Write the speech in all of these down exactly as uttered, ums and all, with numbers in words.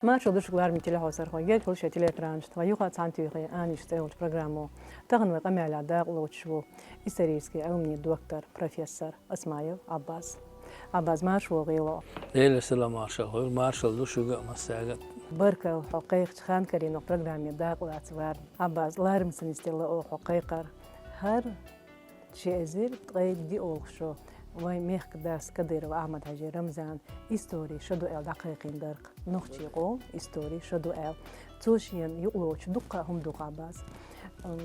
Маршал ду шуга, лараме телехьовсархой, герга хуьлда шун телеэкранаш тӀа. Вай юха а цхьана тоьхий «Аниш» цӀи йолчу программо. Тахана вай къамел дакъа лоцуш ву исторически Ӏилманийн доктор, профессор Осмаев Ӏаббас. Ӏаббас, марша вогӀийла. Делера салам-маршалла хуьлда, маршалла ду шуьга а, массаьрга а. Баркалла хьо кхайкхачу хан-карийнах программе дакъа лаца варна. Ӏаббас, ларам ца нисделла оха хьо кхайкхар. ХӀара ши эзар ткъе диъолгӀа шо вайн мехкан дас Кадыров Ахьмад-Хьаьжин Рамзана истори шо ду аьлла дӀакхайкхийна дара-кх, нохчийн къоман истори шо ду аьлла. Цо шена юкъалоцуш дуккха а хӀума ду-кх, Ӏаббас. Ам,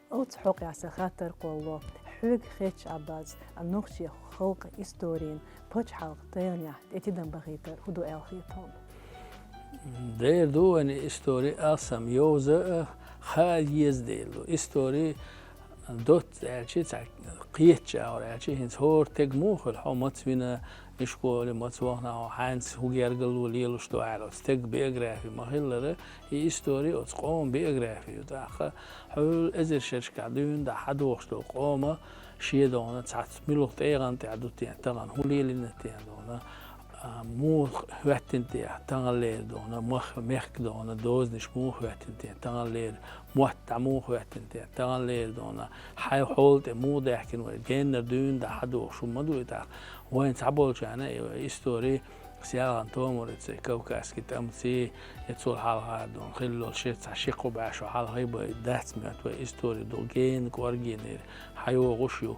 Оцу хьокъехь сан хаттар кхоллало, хьоьга хетча, Ӏаббас, нохчийн халкъан историн пачхьалкхан тайпанехь тӀе тидам бахийтар хӀун ду аьлла хета хьуна? Дера ду вайна и истори алсам йовза а, хаа еза дела ду. Истори доцца аьлча, цхьа кхетачу агӀор аьлча, хӀинца хӀора стеган муха хуьлу, хьо маца вина, ишколе маца вахана, хьо хьаьнца хӀун гергарло лелош ду аьлла, оцу стеган биографи ма-хиллара, и истори оцу къоман биографи ю. ТӀаккха хьуьлла эзар шерашкахь дуьйна дӀа хьадогӀуш долу къоман шен догӀна цхьацца муьлха тӀегӀан тӀехь ду те, тахана хӀун лелийна те догӀна, а, муха хӀоьттина те таханлера догӀна, мах-, мехкан догӀна дозанаш муха хӀоьттина те таханлера, мотт дӀа муха хӀоьттина те таханлера догӀна, хьайн хьола тӀе муха даьхкина вай, геннара дуьйна дӀа хьадогӀуш хӀума ма ду и тӀаккха. Вайн цхьаболчарна и вай истори Селхана томараций, кавказский тӀамций, я цул хьалха догӀна хилла йолу ши, цхьа ши-кхо бӀе шо хьалха бен дац моьтту вай истори ду, гена кӀоргенера хьайогӀуш ю.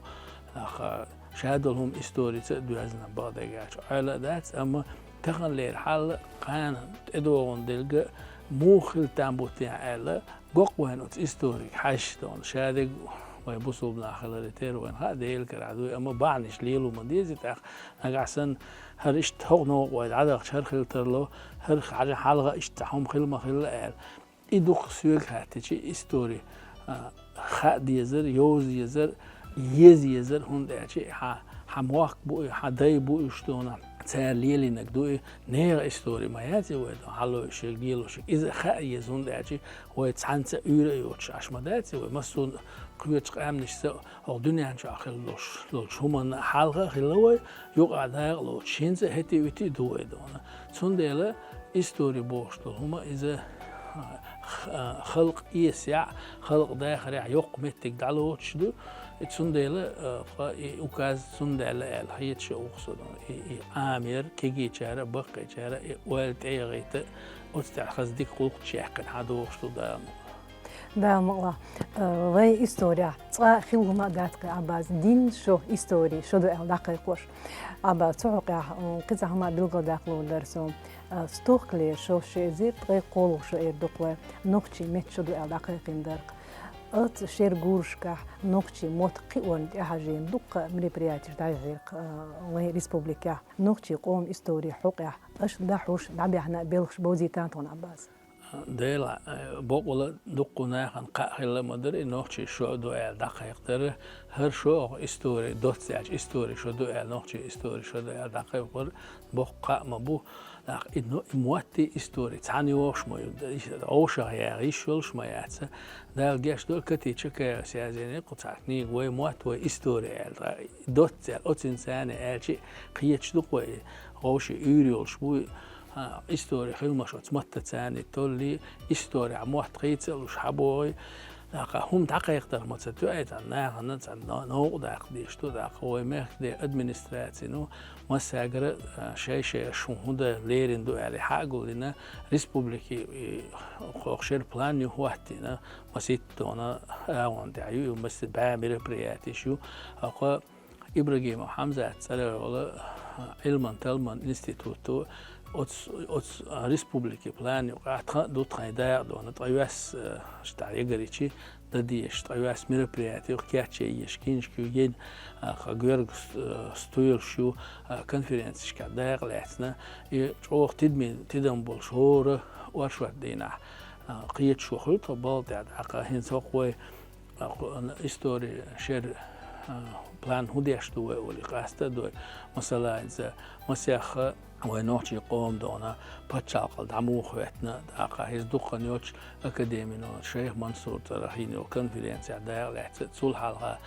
Аха, ша долу хӀума историца а доьзна бакъдерг аьлча, Ӏела а дац, амма таханлера хьал а, кхана тӀедогӀун дерг а муха хила там бу те аьлла, Боккъал вайн оцу историга хьаьжча, тхуна шадерг вайн бусулба нах хиларе терра вайна хаьа, Делан карахь дуй, амма бахьанаш лело ма деза тӀаккха. Нагахь санна, хӀара иштта хӀокху новкъа вай дӀадахча, хӀара хила тарло, хӀара хьажа хьалха иштта хӀума хила ма хилла аьлла. И дукха соьга хаттича, истори, а, хаа дезар, йовза езар, еза езар, хӀунда аьлча хьан, хьан мохк бу и, хьан дай бу уьш тхуна, цара лелийнарг ду и, нехан истори ма яц и вай тхуна, хьалойшиг, лелошиг. Иза хаа еза, хӀунда аьлча вай цхьаьнца а уьйр а йоцуш Ӏаш ма дац и вай. Массо а кхечу къаьмнашца хӀокху дуьнен чохь хилла долуш, долчу хӀуманна хьалха а хилла вай, юкъахь дакъа лоцуш, хӀинца а хӀетий-витий ду вай тхуна. Цундела истори бохуш долу хӀума иза, а, х-, а, халкъ эсехь, халкъ дахарехь йоккха меттиг дӀалоцуш ду. И цундела, а, тхан и указ цундаьлла аьлла хеташ а ву-кх со. И, и Ӏамаяра, кегийчара, баккхийчара и ойла тӀеяхийта, оцу тӀехь хаза дика гӀуллакхаш яьккхина хьадогӀуш ду Дала мукъ лахь. Дала мукъ лахь. Э, вайн исторехь цкъа а хилла хӀума а дац-кх, Ӏаббас, дин шо, истори шо ду аьлла дӀакхайкхош. Ӏаббас, цу хьокъехь, м, кхин цхьа хӀума а билгалдаккха лууш дара суна. Э, стохкалера шо, ши эзар ткъе кхоалгӀа шо эр ду-кх вай, нохчийн меттан шо ду аьлла дӀакхайкхийна дара-кх. Оцу шеран гурашкахь нохчийн мотт кхиорна тӀехьажийна дуккха а мероприятеш дӀайохьийра-кх, э, вайн республикехь. Нохчийн къоман историн хьокъехь аша дӀахьош, дӀабаьхьна белхаш бовзийтан тхуна, Ӏаббас? Дела, э, бакъволу дуккха нахана кхаъ хилла ма-дарра, и нохчийн шо ду аьлла дӀакхайкхадар. ХӀара шо а хӀокху истори, доцца аьлча, истори шо ду аьлла, нохчийн истори шо ду аьлла дӀакхайкхар боккха кхаъ ма бу. ТӀаккха и но-, и моттийн истори цхьаьна йогӀуш ма ю, и вовшах яха йиш йолуш ма яц. Дала гечдойла, Кати Чакаевас язйина кху цхьа книга, «Вай мотт, вай истори» аьлла. Доцца аьлла, оцуьнца цхьаьна аьлча а кхеташ ду-кх вай, вовшийн уьйр йолуш бу, а, истори хиламаш оцу маттаца цхьаьна толлий, истори а мотт хийца а луш хьабогӀий. ТӀаккха хӀума дӀакхайкхадарх ма ца тоьий, цхьана нахана цхьа но-, новкъа даккха дезаш ду, тӀаккха вай мехкан ден администраци, ну, массаьргара, а, шай-шайгара шун хӀун дан лерина ду аьлла, хьа а гулдина, республики, и, кху шеран план ю хӀоттийна, масийтта тхуна агӀон тӀехь ю, и масийтта бӀе мероприятеш ю. ХӀокху Ибрагимов Хьамзатан цӀарах йолу Ӏилман-талламан институто оцу, оцу республикин план юкъахь тхан а ду, тхайн дакъа ду, ткъайоьсна, э, шта ягаричи дан дезаш, ткъайоьсна мероприяти ю, кечъян езаш книжка ю, ен, а, кха, гоьрга с-, э, стойлаш ю, а, конференцешкахь дакъа лаьцна. И чӀогӀа тидаме-, тидам болуш хӀора оршот дийнахь, а, кхеташо хуьлу тхан балха тӀехь, тӀаккха хӀинца хӀокху вай а, кху-, ан-, истори шеран, а, план хӀун деш ду вай олий, къаста а дой. Масала, иза масех а вай нохчийн къоман догӀна пачхьалкхал дӀа муха хӀоьттина, тӀаккха иза дукха хан йоццуш академино Шайх Мансуран цӀарах йина йолу конференцехь дакъа лаьцна, цул хьалха,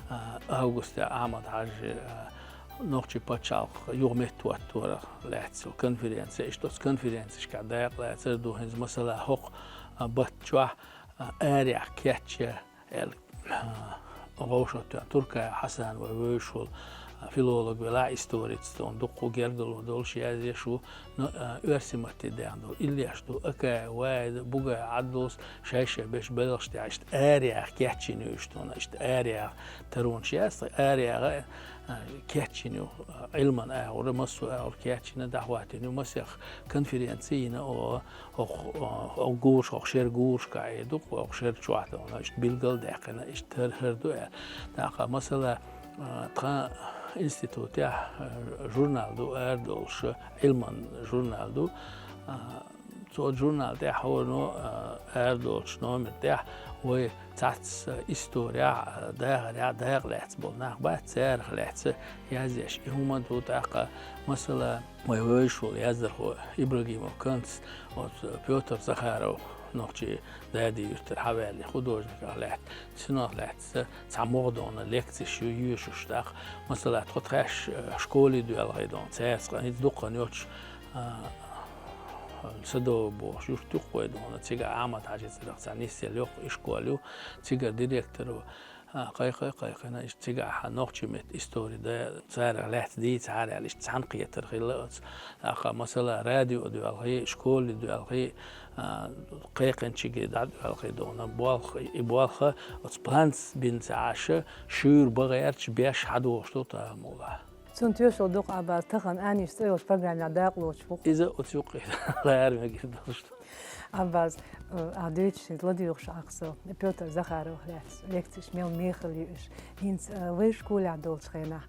а, августехь Ахьмад-Хьаьжи, а, Нохчийн пачхьалкх юха меттахӀотторах лаьцна конференци, иштта оцу конференцешкахь дакъа лацар ду хӀинца, масала, хӀокху, а, баттахь, а, арахь кечъян аьлла, а, вовшахтоьхна Туркаев Хьасан вай вевзаш волу, а, филолог велахь, историст, цунна дуккха гергарло долуш, язъеш ву, но, а, оьрсийн матте даьхна долу иллеш ду, Акаев Вахьид, Бугаев Ӏабдуллас, шай-шай беш белхаш тӀехь, иштта арахь кечйина ю иштта хӀуна, иштта арахь таронаш яц, арахь, а, кечйина ю, а, Ӏилман агӀора, массо а агӀора кечйина, дӀахӀоттийна ю, масех конференци йина оха, хӀокху, а, хӀокху гураш, хӀокху шеран гурашкахь а ду, хӀокху шеран чохь а ду хӀуна, иштта билгал а даьккхина, иштта хӀара, хӀара ду аьлла. ТӀаккха, масала, а, тхан институтехь, а, журнал ду, арадолуш, Ӏилман журнал ду, а, Цу журнал тӀехь хӀоранна, а, арадолучу номер тӀехь вай цхьацца исторехь а, дахарехь а дакъа лаьцна болу нах бац, царах лаьцна язъеш и хӀума ду. ТӀаккха, масала, вай вевзаш волу яздархо Ибрагимов Канц, оцу Пётр Захаров нохчийн Дади-Юьртара хьаваьлла художниках лаьцна, цунах лаьцна цхьа могӀа дона лекцеш ю йоьшуш. ТӀаккха, масала, тхо тхаьш, а, школе доьлхий дона, цаьрца къа-, хӀинца дукха хан йоцуш, а, Садовое бохуш юрт ю-кх вай дона, цигахь Ахьмад-Хьаьжин цӀарах цхьа нисъелла йоккха ишкол ю, цигара директор ву. А, кхайкхий, кхайкхина, иштта цигахь нохчийн меттан истори дан, царах лаьцна дийцахьара аьлла, иштта цхьаьнакхетар хилла оцу. ТӀаккха, масала, радио доьлхий, школе доьлхий, а, кхайкхинчуьнга дӀадоьлхий дона, болх, и болх оцу планца бина ца Ӏаш, шуьйра бан гӀерташ беш хьадогӀуш ду тахана муха. Цунна тоьшалла ду-кх, Ӏаббас, тахана Ӏанийчу цӀе йолчу программехь дакъа лоцуш ву-кх. Иза оцу юккъе лара мегар долуш ду. Ӏаббас, э, ахь дуьйцуш, хӀинца ладоьгӀуш Ӏа-кх со, Пётр Захаровах лаьцна лекцеш мел мехала ю уьш. ХӀинца, э, вай школехь долчу хенахь,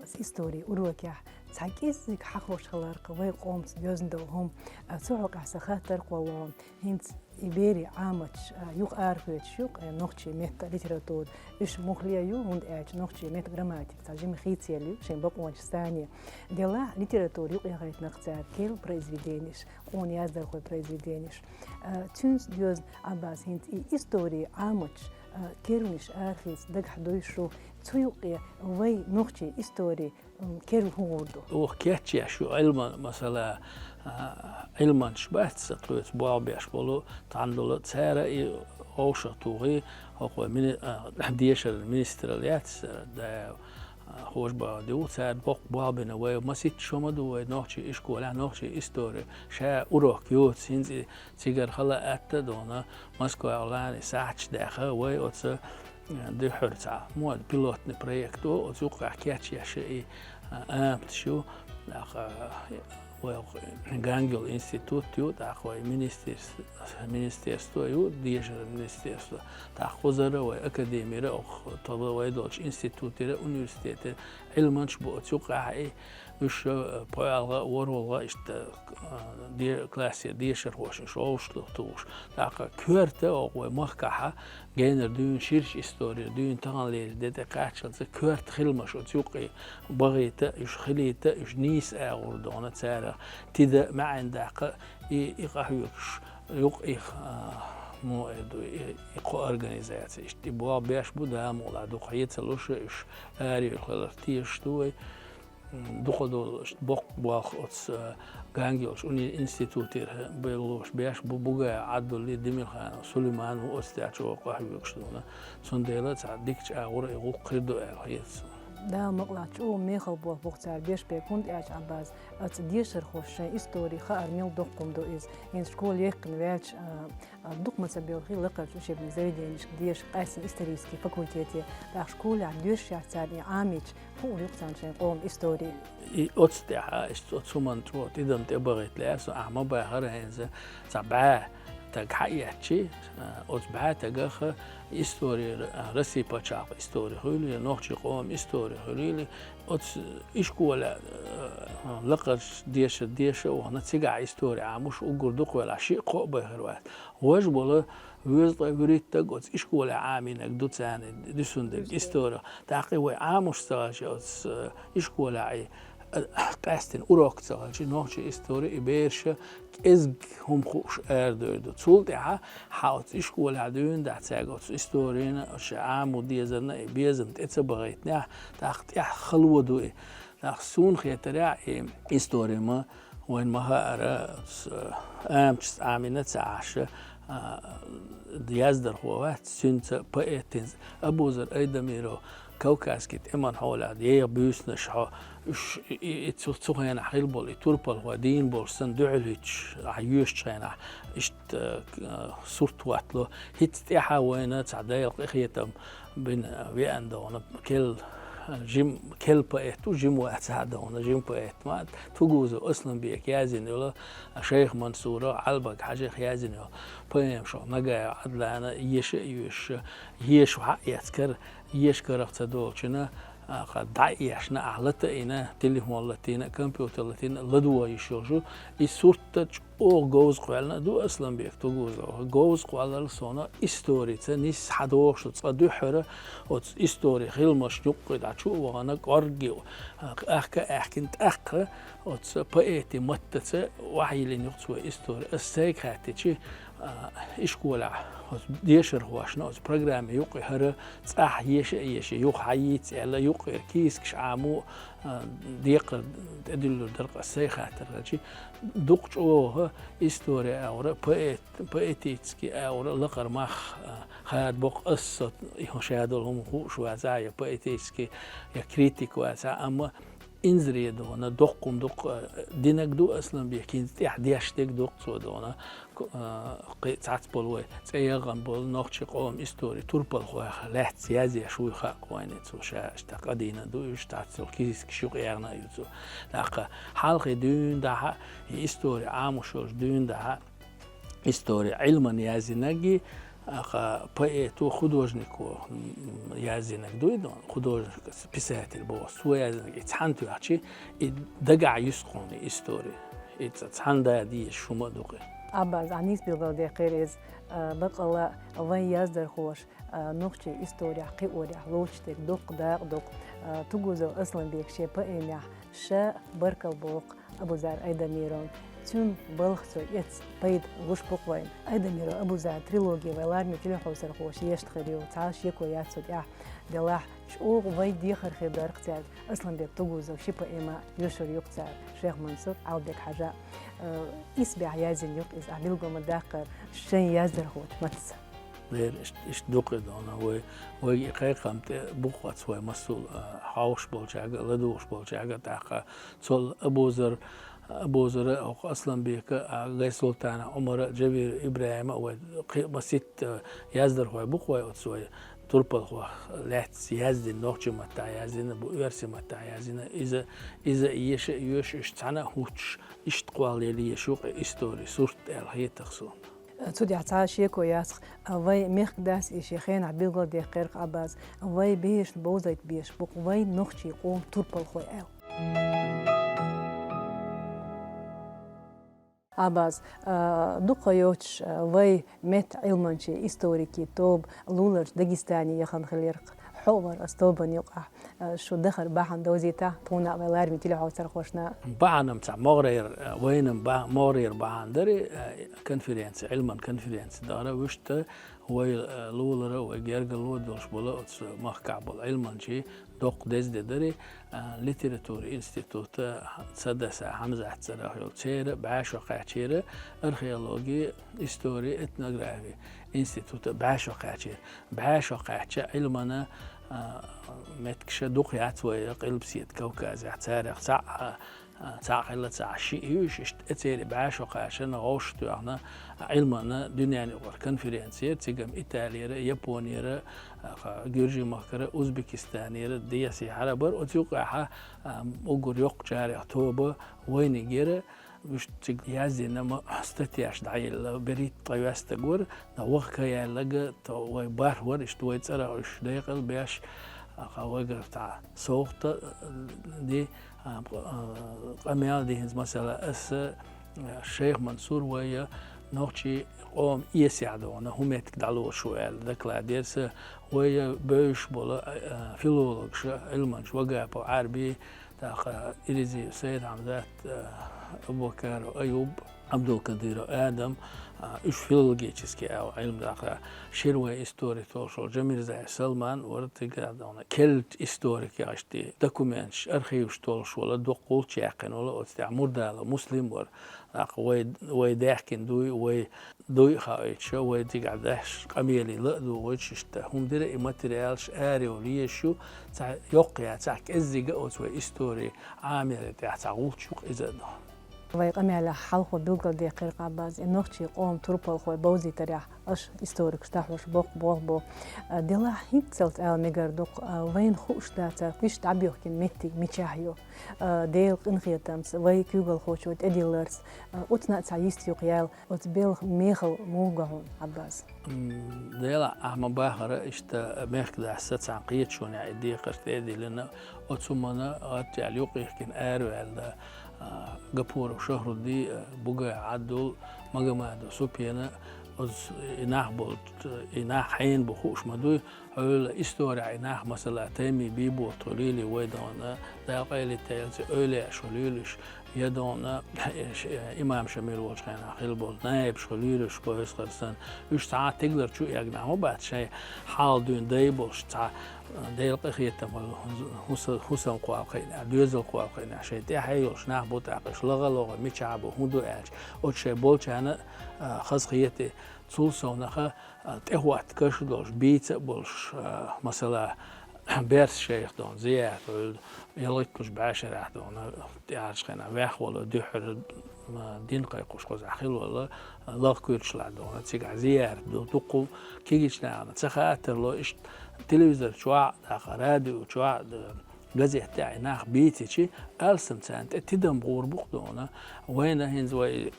оцу историн урокехь цхьа кӀеззиг хьахош хилар-кх вай къомца доьзна долу хӀума. Э, цу хьокъехь сан хаттар кхоллало, хӀинца и берийн Ӏаматаш, а, юха арахоьцуш ю-кх, э, нохчийн меттан литература. Уьш мухха ле ю, хӀунда аьлча нохчийн меттан грамматика цхьа жима хийцаелла ю шайн бакъонаш санна. Делахь литература юкъахайтина-кх цара керла произведенеш, къона яздархойн произведенеш. А, цуьнца доьзна, Ӏаббас, хӀинца и историн Ӏаматаш, а, керланаш арахеца дагахь дуй шу, цу юккъе вай нохчийн истори, м, керла хӀун гӀур ду? Оха кечъеш ю Ӏилман, масала, а, Ӏилманчаш бац сан тхоьца болх беш болу, тхьамдала цара и вовшахтухий, хӀокху вай мини-, а, дешаран министралла яц, а, да, а, хӀожа бахьа ду, цара боккха болх бина, вай масийтта шо ма ду вай нохчийн ишколехь, нохчийн истори, ша урок йоцу, хӀинца и цигара хала атта а дона, Москвахь лаьцна сахьташ даьхна, вай оцу, э, дуьххьара цхьа, мо, пилотный проект ву, оцу юккъехь кечъеш и, э, аматаш ю. ТӀаккха, э, вай Гангиол институт ю, тӀаккха вай министерс-, министерство ю, дешаран министерство. ТӀаккха кхузара вай академира, оха тхо вай долчу институтера, университетера Ӏилманчаш бу оцу юккъехь и, уьш, э, пхоьалгӀа а, ворхӀалгӀа а иштта, э, де-, классера дешархошна уьш вовшахтухуш. ТӀаккха коьрта оха вай махкахь генара дуьйна, ширачу исторера дуьйна, таханлерчу де тӀе кхаччалц коьрта хиламаш оцу юккъе бахийта, уьш хилийта, уьш нийса агӀор дона царах тида, маьӀна даккха, и, и къахьоьгуш юкъ их, а, мо эр ду, и, и кхо организаци иштта и болх беш бу, Дала мукъ лахь, дукха хье ца луш, уьш арайолу хилар тешаш ду вай. М, дукха долуш боккха болх оцу, а, Гангиолчу уни-, институтера беллош беш бу, Бугаев Ӏабдуллий, Демирханов Сулайман ву оцу тӀехь чӀогӀа къахьоьгуш дуна. Цундела цхьа дикачу агӀора и гӀуллакх хир ду аьлла хета суна. Дала мукъ лахь, чӀогӀа мехала болх бу-кх цара беш берг, хӀунда аьлча, Ӏаббас, оцу дешархошна шайн истори хаар мел доккха хӀума ду иза. ХӀинца школа яьккхина ваьлча, а, а, дукха ма ца белхий, лакхарчу учебный заведенешка деша, къаьстина исторический факультете. ТӀаккха школехь доьшуш яц царна и Ӏамийча, хӀун ю-кх царна шайн къоман истори? И оцу тӀехь, а, иштта оцу хӀуманна чӀогӀа тидам тӀебахийта лаьара суна, ахьа ма бахара хӀинца, цхьа бӀе таг хьаэцчи, а, оцу бӀе тагах истори, а, Россин пачхьалкхан истори хуьлийла, нохчийн къоман истори хуьлийла, оцу ишколехь, а, лакхарчу дешара деша а вахана, цигахь истори Ӏамош уггар дукха велахь, шиъ-кхоъ бен хир вац. Важа болу везткъе вуьрхӀитта таг оцу ишколехь Ӏамийнарг ду царна дуьсун дерг истори. ТӀаккха и вай Ӏамош ца хилча оцу, э, ишколехь и, э, къаьстина урок ца хилча, нохчийн истори и бераша кӀезиг хӀума хууш арадевр ду. Цул тӀаьхьа хьан оцу ишколехь дуьйна дахь цаьрга оцу историна, оцу Ӏамо дезарна и безам тӀе ца бахийтинехь, тӀаккха тӀехь хало ду и. ТӀаккха суна хетарехь, и истори ма вайн ма хаара, с-, амчаш Ӏамийна ца Ӏаш, а, яздархо вац, цуьнца поэтин Абузар Айдамиров Кавказский тӀеман хьолехь еха буьйсанаш хьо, уьш, и, и, и цу, цу хенахь хилла болу, и турпалхой дийна болуш санна дуьхьал хӀуьттуш, ахьа йоьшучу хенахь, иштта, а, сурт хӀоттало. ХӀинца тӀаьхьа вайна цхьа Дала къинхетам бина веана догӀна, кел-, жим-, кел поэт ву, жима вац а догӀна, жима поэт ма, Тугузов Асланбека язйина йолу, Шайх Мансура, Ӏалбаг Хьажех язйина йолу поэмаш, Нагаев Ӏадлана еша а йоьшуш, еша хьаэцкара, еша карах ца долчуьнан, а, кха, дӀа а эшна, ахьа лата а йина, телефон латийна, компьютер латийна, ладогӀа йиш йолуш ю. И сурт чӀогӀа говза кхоьллина ду Асланбек Тугузов. Говза кхолларал сона историца нисса хьадогӀуш ду, цкъа дуьххьара оцу истори хиламашна юккъе дӀа чу а вахана, кӀоргге, а, ахка а аьхкина, тӀаккха оцу поэтийн маттаца охьайиллина ю-кх цо истори. Ас сайга хаьттича, а, ишколехь оцу дешархошна оцу программе юккъе хӀара цӀахь еша а еший, юха хьайийца аьлла, юккъера кийсакаш Ӏамо, а, декхар тӀедуьллур дара-кх ас сайга хаттар хилча. Дукха чӀогӀа истори агӀора, поэт-, поэтически агӀора лакхара мах, а, хадабо-кх ас, со, и хӀун ша долу хӀума хууш вацахь, я поэтически, я критик вацахь, амма инзаре догӀна, доккха хӀума дукха, а, динарг ду Асланбека, хӀинца тӀаьхьа деш дерг дукха цо догӀна, ко-, а, кхин цхьацца болу вай цӀе ягӀана болу нохчийн къоман истори турпалхойх лаьцна язъеш вуй хаьа-кх вайна, цо ша аьшта къадийна ду уьш, цхьацца йолу кийсакаш юкъа ягӀна а ю цо. ТӀаккха хьалхе дуьйна дӀахьа, и истори Ӏамош йолуш дуьйна дӀахьа, истори Ӏилман язйинарг, а, кха, поэто, художнико, м, язйинарг дуй ду, художник, писатель боху, цо язйинарг и цхьаьна тоьхча, и дагахь юьсу-кх хьуна и истори. И ца-, цхьаьна да дезаш хӀума а ду-кх и. Абаз, Ӏа нийса билгалдаьккхира иза, а, баккъала вайн яздархоша, а, нохчийн исторехь, кхиорехь лоцуш дерг доккха дакъа ду-кх, а, Тугузов Асланбека шен поэмехь ша баркалла боху Абузар Айдамировна, цуьнан балхах цо эцна пайда луш бу-кх вайна. Айдамиров Абузар трилоги вай лараме телехьовсархоша ешна хир ю, цхьа а шеко яц цу тӀехь. Делахь, чӀогӀа вайн дехар хир дара-кх цаьрга Асланбек Тугузов ши поэма йоьшур ю-кх цара, Шайх Мансур, Ӏалбек Хьажа. Э, исбаьхьа язйина ю-кх иза, ахь билгал ма-даккхара, шайн яздархочун маттаца. Дера, ишт-, иштта ду-кх и дона, вай, вайга и кхайкхам тӀе бух вац вай масул, а, хьовш болчаьрга а, ладугӀуш болчаьрга а, тӀаккха цул Абузар, Абузара, хӀокху Асланбека, а, Гайсултанов Ӏумара, Джавир ИбрахӀима а вай кхин а масийтта, а, яздархой бу-кх вай оцу вай турпалхойх лаьцна яздина, нохчийн маттахь яздина бу, оьрсийн маттахь яздина. Иза, иза еша а йоьшуш, уьш цхьаьна а хӀуттуш, иштта кхоллаелла езаш ю-кх и истори, сурт аьлла хета-кх суна. Цу тӀехь цхьа а шеко яц-кх, вайн мехкан дас и шен хенахь билгалдаьккхира-кх, Абаз, вай берашна бовзийта безаш бу-кх вайн нохчийн къоман турпалхой аьлла. Абаз, а, дукха йоцуш, а, вайн меттан Ӏилманчийн, историкийн тоба луларчу Дагестане яхана хиллера-кх. Хьо а вара оцу тобанна юкъахь. Шу дахар бахьана довзийтахь тхуна а, вай лараме телехьовсархошна а. Бахьана-м цхьа могӀарера, вайна-м ба-, могӀарера бахьана дара, э, конференци, Ӏилман конференци дара, вуьшта вай, э, лулара, вай гергарло долуш болу оцу махкахь болу Ӏилманчийн доккха деза де дара, э, литературин института Садаса Хьамзат цӀарах йолу, церан бӀе шо кхаьчнера археологи, истори, этнографи института бӀе шо кхаьчнера. БӀе шо кхаьчча, Ӏилманан, а, меттигаш дукха яц вай Къилбаседа Кавказехь, царах цхьаъ, а, а, цхьаъ хилла, цхьаъ шиъ ю уьш, иштта церан бӀе шо кхаьчна, гӀовшах тоьхна, а, Ӏилманан дуьненаюкъара конференци яра, цигахь-м Италера, Японера, а, кха, Гуьржийн махкара, Узбекистанера десехьара бара, оцу юкъахь, а, уггар йоккхачарех тоба вайниг яра. Уьш цига яздина-м статьяш дӀаелла, берхӀитта ткъе ваьстаг вара, дан ваха ка яьлларг, то вай бархӀ вара, иштта вай цӀарах уьш декъал беш, аха, вайгара цхьа совгӀат а ди, а, къамел ди хӀинца, масала, аса, а, Шайх Мансур вай нохчийн къоман эсехь догӀна, хӀун меттиг дӀалуш ву аьлла, доклад яра сан, вай бевзаш болу, а, филологаш, Ӏилманчаш Вагапов Ӏарби, тӀаккха Иризиев Сайд-Хьамзат, а, Абубакаров Аюб, Абдулкадыров Адам, а, уьш филологический ала Ӏилма даха, шира вай историк волуш волу Джамирзаев Салман вара цигара дона. Кельт историк яхаш тӀе документаш, архиваш толуш волу, дуккха гӀулч яьккхина волу, оцу тӀехь Мурдалов Муслим вара. ТӀаккха вай, вай даьхкина дуй, вай дуй а хаийтуш, вай цигахь деш къамеле ла а дугӀуьйтуш иштта. ХӀума дира и материалаш арео лезаш ю, цхьа йоккха яцахь, кӀеззига оцу вай историн Ӏамире тӀехь цхьа гӀулч ю-кх иза а ду. Вай къамелехь хьалхо билгалдаьккхира Ӏаббас, и нохчийн къоман турпалхой бовзийтарехь аша историкаш дӀахьош боккха болх бо. Делахь хӀинццалц ала мегар ду-кх, вайна хууш дацар, кхиш дӀабоьхкина меттиг мичахь ю. Делан къинхетамца, вай куьйгалхочо тӀедилларца, оцунна а цхьа йист юкъаяьлла, оцу белхан мехала муха го хьуна, Ӏаббас? М, Делахь, ахь ма-бахара, иштта мехкадас сацам кхеташонехь и декхарш тӀе а диллина, оцу хӀуманна гӀаттаьлла юкъахкина араваьлла, а, Гапуров Шахрудди, а, Бугаев Ӏабдул, Магомадов Супена, оцу и нах болчу, и нах хьенан бу хууш ма дуй, хьуьлла исторехь и нах, масала, Тайми Бийболат хуьлийла вай дона, Дала къайле тайлаца эвлаяаш хуьлийла уьш, я дона, имам Шамил волчу хенахь хилла болу наибаш хуьлийла уьш, Бойсхарсан. Уьш цхьа а тигалара чу эгна ма бац, шайн хьалха дуьйна дай болуш цхьа, Делан къинхетам хӀуса-, хӀусамхой кхайкхинехь, доьзалхой кхайкхинехь, шайн тӀаьхье йолуш нах бу тӀаккха, уьш лаха а лохура, мичахь бу, хӀун ду аьлча, оцу шайн болчарна а, а, хазахета, цул совнаха, а, тӀехӀотта каш а долуш, бийца а болуш, а, масала, Берс шайх дона зиярат хуьлда, ялхитталгӀачу бӀешарахь дона, тӀаьхьарчу хенахь ваьхна волу дуьххьара, а, дин кхайкхош кхузахь хилла волу, а, лаха куьрчалахь дона, цигахь зиярат ду, дуккха а кегийчу нахана ца хаа а тарло, иштта телевизор чохь а, тӀаккха радио чохь а, д-, газет тӀехь а нах бийцичи, алсам царна тӀе тидам гӀур бу-кх дона. Вайна хӀинца вай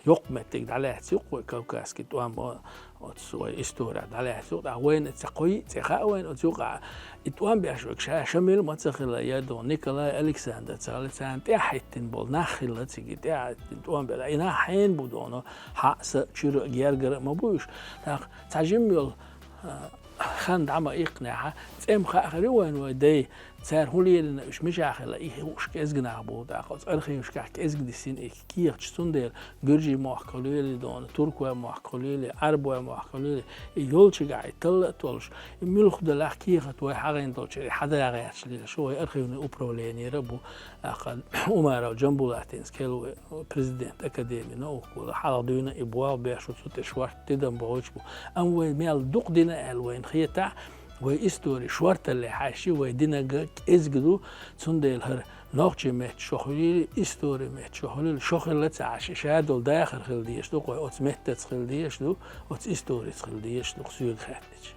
йоккха меттиг дӀалаьцна ю-кх вай кавказский тӀом, оцу вай исторехь дӀалаьцна ю-кх, ткъа вайна ца кхойтта цӀе хаьа вайна оцу юкъахь. И тӀом беш верг ша Шамил ма ца хилла, я дона Николай Александр ца хилла, царна тӀаьхьахӀиттина болу нах хилла цига, тӀаьхьахӀиттина тӀом беш. И нах хьенан бу дона, хьаъ, са, чуьра а, гергара а ма бу уьш. ТӀаккха цхьа жимма йолу, а, хан дӀа ма иккхинехь, цӀе ма хаьа хир ю вайна вай дай, цара хӀун лелийна, уьш мичахь хилла, и хууш кӀезиг нах бу тӀаккха. Оцу архивашкахь кӀезиг дисина и кехаташ, цундела гуьржийн мохк хуьлийла дона, туркойн мохк хуьлийла, Ӏарбойн мохк хуьлийла, и йолчигахь и талла а толлуш, и муьлха делахь кехат вай хьахийна долчуьра, и хьада гӀерташ лелаш вай архивный управлениера а бу, тӀаккха Умаров Джамбулатдинас кхел вай президент академии науках волу, хьалха дуьйна и болх беш ву, цу тӀе шортта тидам бохуьйтуш бу. Амма вай мел дукха дина аьлла вайна хетахь, вай истори шорталле хьаьжча, вай динарг кӀезиг ду, цундела хӀара нохчийн меттан шо хуьлийла, историн меттан шо хуьлийла, шо хилла ца Ӏаш, и ша долу дахар хила дезаш ду-кх вай, оцу меттаца хила дезаш ду, оцу историца хила дезаш ду-кх соьга хаьттича.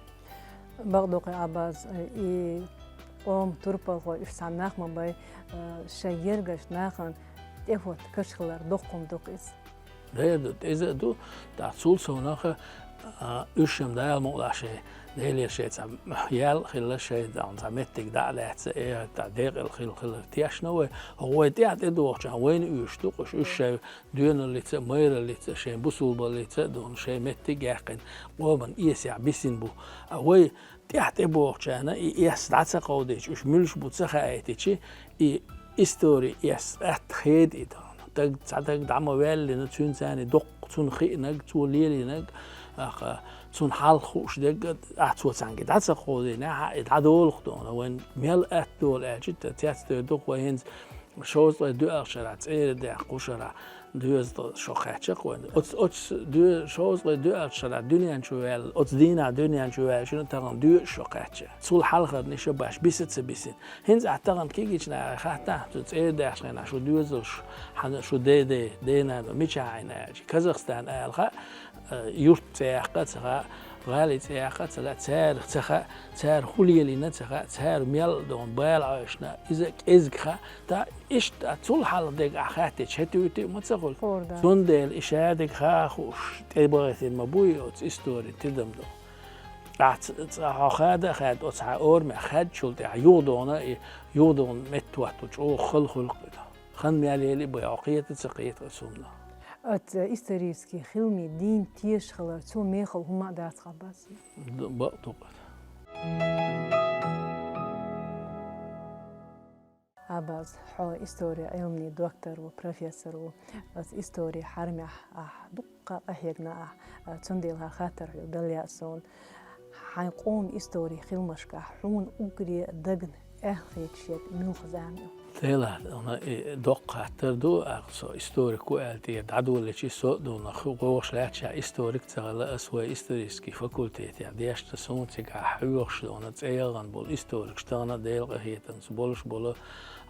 Бакъду-кх, Ӏаббас, и къоман турпалхой, уьш цхьана нах ма бай, шайн гергарчу нахана тӀехӀотта каш хилар доккха хӀума ду-кх иза. Дера ду, иза а ду, тӀаккха цул совнаха, а, уьш-м Дала мукъ лахь шайн, Делера шайн цхьа ял а хилла, шайн цхьа меттиг дӀа а лаьцна, э, тӀаккха декъала хила хилар тешна вай. ХӀокху вай тӀаьхьа тӀедогӀучарна вайна оьшуш ду-кх уьш, уьш шайн доьналлица а, майраллица а, шайн бусулбаллица а дона, шайн меттиг а яьккхина, къоман эсехь бисина бу. А вай тӀаьхьа тӀебогӀучарна и эс дӀа ца кховдийча, уьш муьлш бу ца хаийтичи, и истори эс атта хеда и дона. Даг, цхьа даг дӀа ма ваьллина, цуьнца царна доккха, цунна хиънарг, цо лелийнарг, аха, цунна хьалха хууш дерг, а, цо цхьаьнгге дӀа ца кховдийнехь, и дӀадолу-кх дона. Вайн мел атта долу аьлча, цецдевр ду-кх вай хӀинца, шовзткъе доьалгӀачу шарахь, цӀера даьхна кху шарахь, доьзал шо кхаьчна-кх вайн. Оцу, оцу доь-, шовзткъе доьалгӀачу шарахь дуьнен чу ваьлла, оцу дийнахь дуьнен чу ваьллачунна тахана доьаза шо кхаьчна. Цул хьалхара ниша баш биса а ца бисина. ХӀинца ахь тахана кегийчу нахе хаттахь, цу цӀера даьхначу хенахь шу доьзалш, хьан-, шу дей-дей, дей-нана мичахь Ӏийна аьлча, Казахстан ала хаьа, э, юрт цӀе яккха а ца хаьа, гӀали цӀе яккха а ца хаьа, цара ца хаьа, цара хӀун лелийна а ца хаьа, цара мел а дона бала Ӏойшна, иза кӀезиг хаьа. Ткъа иштта цул хьалха дерг ахь хаьттича, хӀетуьйту а ма ца хуьлу. Хуур дац. Цундела и шадерг хаа хууш тӀебахийтина ма буй, оцу истори тидам ду. Ахь ц-, ц-, хьо хада а хаьдда, оцу хьан орамехь хаьддачул тӀаьхьа юхадона и, юхадона меттахӀоттал чӀогӀа хала хуьлу-кх и. Хан мел яли а бен, хьо кхета а ца кхета оцу хӀуманах. Оцу исторически хиламийн дийна тешаш хилар, цо мехала хӀума а дац-кх, Ӏаббас? Д-, бакъ ду-кх. Абаз, хьо истори Ӏилманийн доктор ву, профессор ву. Ас истори хьармехь ахь дуккха къахьегна ахь, а, цундела хаттар хьоьга дала лаьа суна. Хьайн къоман истори хиламашкахь хьуна уггаре дагна аьлла хеташ ерг муьлха зама ю? Делахь, ана, и доккха хаттар ду, ахь со историк ву аьлла тӀера дӀадолалича, со а ду нах вогӀуш лаьтташ, историк ца хилла, ас вай исторический факультетехь дешна, суна цигахь хьоьхуш ду, ана, цӀе яхана болу историкаш тахана а Делан къинхетамца болуш болу,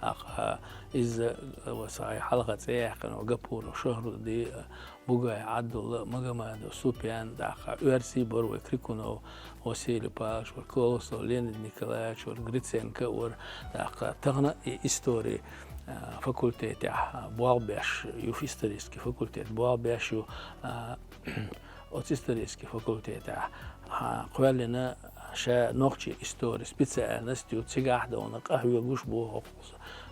ахь, а, иза, а, ва схьа хьалха цӀе яьккхина Гапуров Шахрудди, а, Бугай Ӏабдулла, Магомадов Супьян, тӀаккха оьрсий бара вай Крикунов Василий Павлович вара, Колосов Леонид Николаевич вара, Гриценко вара, тӀаккха тахана а и истори, а, факультетехь, а, болх беш ю, исторический факультет болх беш ю, а, оцу исторический факультетехь, а, кхоьллина ша нохчийн истори специальность ю, цигахь а ду ана къахьоьгуш бу хӀокху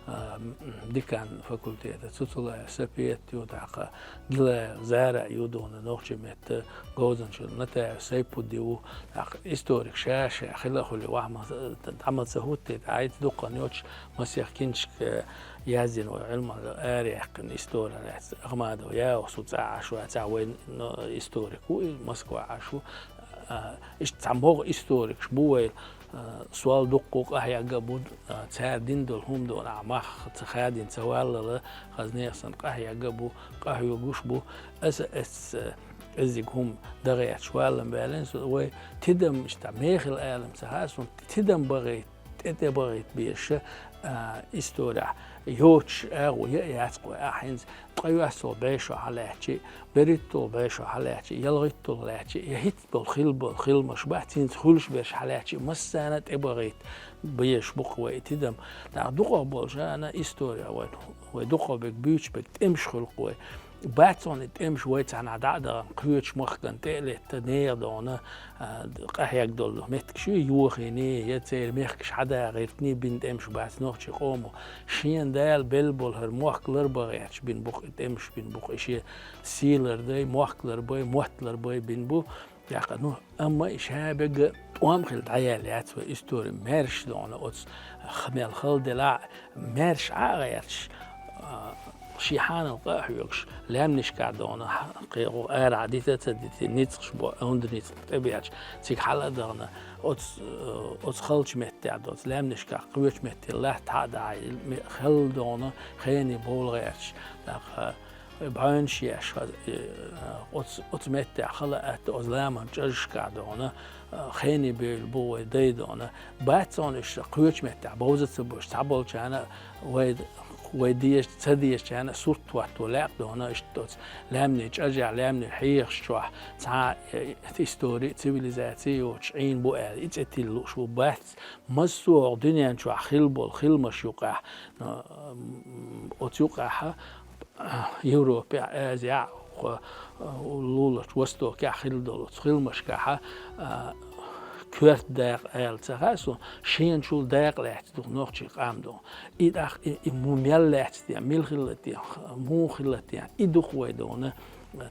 а, м, декан факультета Цуцулаев Сапет ю, тӀаккха Гилаева Зара ю ду ана нохчийн меттан, говзанчалла Натаев Сайпудди ву, тӀаккха историк ша-ша хила а хуьлий, ваха ма-, дӀа ма ца хӀуттий, тӀаккха хӀинца дуккха йоцуш масех киншка яздина вай Ӏилманхой, араяьккхина истори лаьцна. Ахмадов Яус ву цӀахь Ӏаш вац, вай, но, историк ву, и Москва Ӏаш ву. А, иштта цхьа могӀа историкаш бу вай, а, сол дуккха къахьегна а бу, а, цара дина долу хӀума ду ана, ахь мах ца хадийна ца валлал, хаза нехан санна къахьегна а бу, къахьоьгуш а бу. Аса, ас, а, кӀеззиг хӀума дан гӀерташ валлам баьллина со, вай тидам, иштта мехала алам ца хаьа суна, тидам бахийта, тӀе-тӀе бахийта безаш, а, исторехь йоцуш агӀо я а яц-кх вай, ахь хӀинца ткъайоьссалгӀа бӀешо хьалаьцча, берхӀитталгӀа бӀешо хьалаьцча, ялхитталгӀа лаьцча, я хӀинца болу хила болу хиламаш бац, хӀинца хуьлуш берш хьалаьцча, массарна а тӀебахийта безаш бу-кх вай и тидам. ТӀаккха дукхах болчарна истори вай, вай дукхах берг буьйцуш берг тӀемаш хуьлу-кх вай. Бац хьуна и тӀемаш вай цхьанхьа дӀа а дахана, кхечу махкана тӀе а летта, нехан ду ана, а, къахьегна долу меттигаш ю, йохийна, я церан мехкаш хьадагӀа гӀиртина бина тӀемаш бац нохчийн къомо. Шена Дала белла болу хӀара мохк ларбан гӀерташ бина бу-кх и тӀемаш, бина бу-кх и шен сий лардан, мохк ларбан, мотт ларбан бина бу. ТӀаккха, ну, амма и ша берг тӀом хилла дӀаяьлла яц вай истори, маьрша ду ана оцу х-, мел хала делахь а, маьрша Ӏа а гӀерташ, а, шен хьанал къа а хьоьгуш, лаьмнашкахь ду ана, кхин гӀо арахь дита а ца дитий, ницкъаш бу, онда ницкъ тӀебеача, цига хьала а дахана, оцу, э, оцу халчу меттехь ду, оцу лаьмнашкахь кхечу метте латта хьа а дахьий, ме-, хала ду ана, хене бовла гӀерташ, тӀаккха, э, бӀаьвнаш еш, э, оцу, оцу меттехь хала а атта, оцу ламан чӀажашкахь ду ана, э, хене бевлла бу вай дай ду ана. Бац хьуна уьш кхечу меттехь бовза ца буьйш, цхьаболчарна вай, вай деза, ца дезачарна сурт хӀотто лаьа-кх ду ана, иштта оцу лаьмнийн чӀажехь, лаьмнийн хьехаш чохь цхьа, э, истори, цивилизаци йоцуш Ӏийна бу аьлла, и цӀе тилла лууш бу. Бац, массо а дуьнен чохь хила болу хиламаш юкъахь, э, м, оцу юкъахь, Европехь, Азехь, хӀо, луларчу Востокехь хила долу оцу хиламашкахь, а, коьрта дакъа ала ца хаьа суна, шена чул дакъа лаьцна ду нохчийн къам ду. И тӀаккха и, и му мел лаьцна те, мила хилла те, муха хилла те, и ду-кх вай ду ана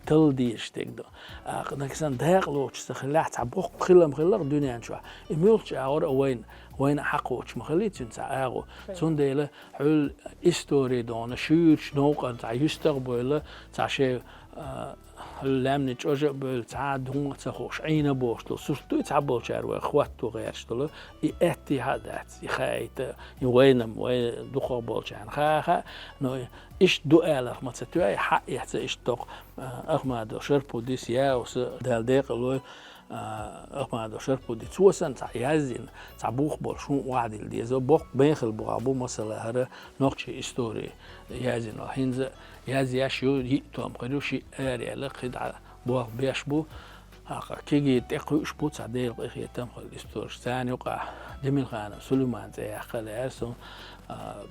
талла дезаш дерг ду. А, нагахь санна дакъа лоцуш ца хиллехь, цхьа боккха хилам хилла-кх дуьнен чохь. И муьлххачу агӀор а вайна, вайна а хьакхочуш ма хиллий цуьнан цхьа агӀо. Цундела хьуьлла истори ду ана, шуьйрачу новкъан цхьа юьстах а бевлла, цхьа шайн, а, хьуьлла лаьмнийн чӀожа а бевлла, цхьа а дукха ца хууш, Ӏийна а бохуш долу сурт дуй цхьаболчара вай хӀотто гӀерташ долу, и аьттехьа а дац, и хаийта, и вайна-м, вай дукхахболчарна хаьа, но иштта ду аларх ма ца тоьа, и хьаэца иштта доккху, а, Ахмадов Шарпудис, Яуса, Дала декъалой, а, Ахмадов Шарпуди, цо санна цхьа яздина, цхьа бух болуш хӀун охьадилла деза, боккха мехала бухахь бу, масала, хӀара нохчийн истори яздина. ХӀинца язъеш ю, йиъ том хир ю, шиъ араяьлла, кхидӀа болх беш бу. ХӀокху кегийра тӀекхуьуш бу цхьа Делан къинхетам хилла историкаш. Царна юкъахь Демилханов Сулайман цӀе яккха лаьара суна, а,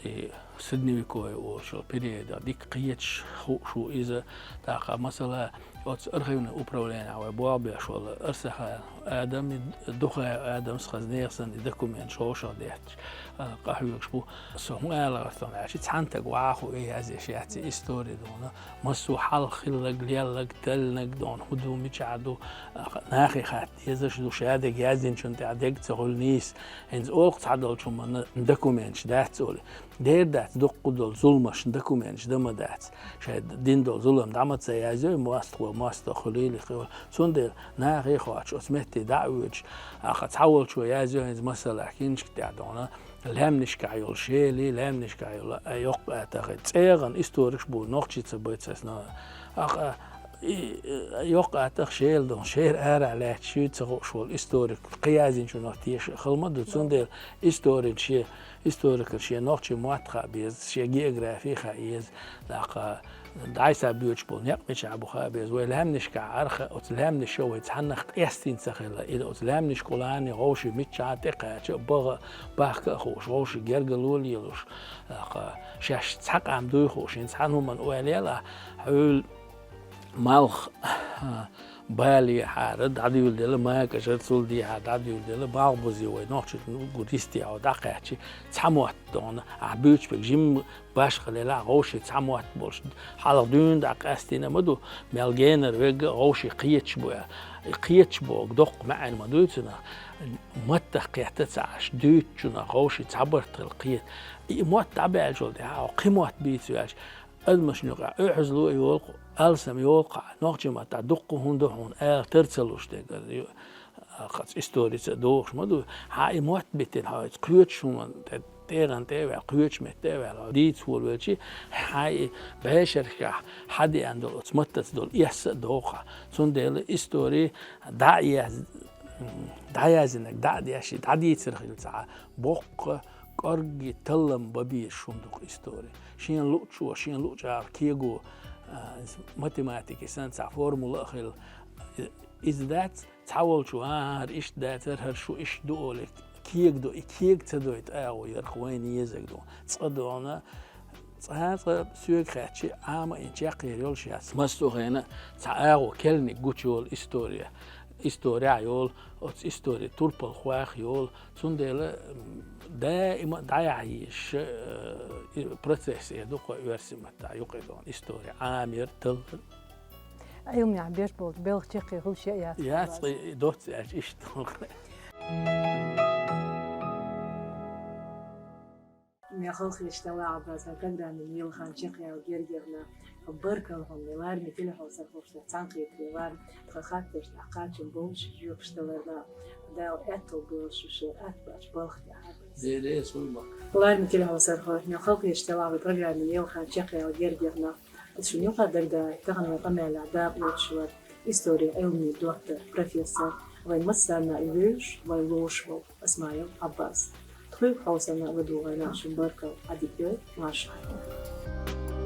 и Средневековье олуш йолу периодах дика кхеташ хууш ву иза, тӀаккха, масала, оцу архивный управлениехь вай болх беш волу Арсахаев Адам, Духаев Адамас хаза нехан санна и документаш вовшах детташ, а, къахьоьгуш бу. Со хӀун ала гӀертон аьлча, цхьана стага ваха хӀу и язъеш яц и истори дуьйна. Массо а хьалха хилларг, лелларг, теллинарг дуьйна хӀун ду, мичахь ду, а, нахе хатта дезаш ду, шадерг яздинчунна тӀехь дерг ца хуьлу нийса. ХӀинца олу-кх цхьадолчу хӀуманна документаш дац олий. Дера дац, дуккха долу зуламашна документаш дан ма дац. Шайн дина долу зулам дӀа ма ца язйой, мостагӀа, мостагӀа хуьлийла хилла. Цундела нахе а хоттуш, оцу метте дӀа а воьдуш, ахьа цхьаволчо язйо хӀинца масала киншка тӀехь дуьйна, лаьмнашкахь йолу шелий, лаьмнашкахь йолу, а, йоккха атагӀий. ЦӀе а гӀан историкаш бу, нохчий ца бац аса, но, ахьа, и, и, йоккха атагӀа шела дуьйна, шера арахь лаьтташ ю ца хууш волу историк, кхин яздинчунах теша хила ма ду, цундела историн шен Историкана шен нохчийн мотт хаа беза, шен географи хаа еза, тӀаккха дӀасабоьдуш болу некъ мичахь бу хаа беза. Вай лаьмнашкахь арха, оцу лаьмнаша вай цхьаннах къестина ца хилла, и оцу лаьмнашка гӀулани вовшийн миччахьа тӀекхача а, баха, бахка а хууш, вовшийн гергарло а лелош, тӀаккха шаьш цхьа къам дуй хууш, хӀинца цхьана хӀуманна ойла ела, хьуьлла малх, а, балехьара дӀадуьйладелла, макажара цул дехьа дӀадуьйладелла, балха бузе вай нохчий гур йистехьа дӀакхаьчча, цхьа мотт дуьйна, ахьа буьйцуш берг жимма башхалла елахь, вовшийн цхьа мотт болуш, хьалха дуьйна дӀакъаьстина ма ду, мел генара верг а вовшийн кхеташ бу, кхеташ бохург доккха маьӀна ма дуьйцу нах, маттах кхетта ца Ӏаш, дуьйцучунах вовшийн цхьа барт хила кхета. И мотт дӀабаьллачул тӀаьхьа кхин мотт бийца ваьлча, адамашна юкъахь оьгӀазло а йолу-кх, алсам йолу-кх, нохчийн маттахь дуккха хӀума ду хьуна ала тар ца луш дерг, ю-, кхаца историца а догӀуш ма ду. Хьан и мотт битина хьо иза кхоьчуш хӀуманна тӀе, тӀегӀан тӀе а ваьлла, кхоьчу метте а ваьлла, хьо дийца волавелчи, хьан и бешархехь хьан деана долу оцу маттаца долу эсса а догӀу хьан. Цундела истори дӀа а язд-, дӀаяздинарг дӀа а деш, дӀадийцар хилла ца Ӏа, боккха кӀорггера таллам бан безаш хӀума ду-кх истори. Шена луучо, шена луучу агӀор кего, а, математике санна цхьа формула а хилла, и-, иза дац, цхьаволчо, а, хӀара иштта дацара, хӀара шу иштта ду олий, кега до, и кега ца дойту агӀо яра-кх вайна езарг ду. Цкъа дуьйна, цкъа-цкъа соьга хаьттича, Ӏама а йина чекхъяр йолуш яц. Массо а хенахь цхьа агӀо керланиг гучу йолу истори. Исторехь йолу, оцу истори турпалхойх йолу. Цундела, м, даима а дӀаяхьа езаш, э, и процесс эр ду-кх оьрсийн маттахь юкъа дуьйна. Истори Ӏамаяр, таллар. Ӏилманехь беш болчу белхан чаккхе хуьлуш яц. Яц, и доцца аьлча иштта ду-кх. Мел халахеташ делахь а, Ӏаббас, программин лелахан чекхъяла гергехь. Баркалла хьуна, лараме телехьовсархошна цхьаьнакхетаре варна, тхан хаттаршна кхачам болуш жоьпаш даларна. Дала аьтту бойла шун шен атта баьчу балха тӀехь, Ӏаббас. Дера, суй бакъ. Лараме телехьовсархой, мел халахеташ делахь а, программин лелахан чекхъяла гергехь. Ас шуна юкъа дагадогӀу, таханлерчу къамелехь дакъа лоцуш вара историн Ӏилманийн доттагӀа, профессор, вайн массарна а вевзаш, вай лоруш волу Исмаил Ӏаббас. Тхоьга хьовсарна ладогӀарна шуна баркалла, Ӏадика йойла, марша Ӏойла.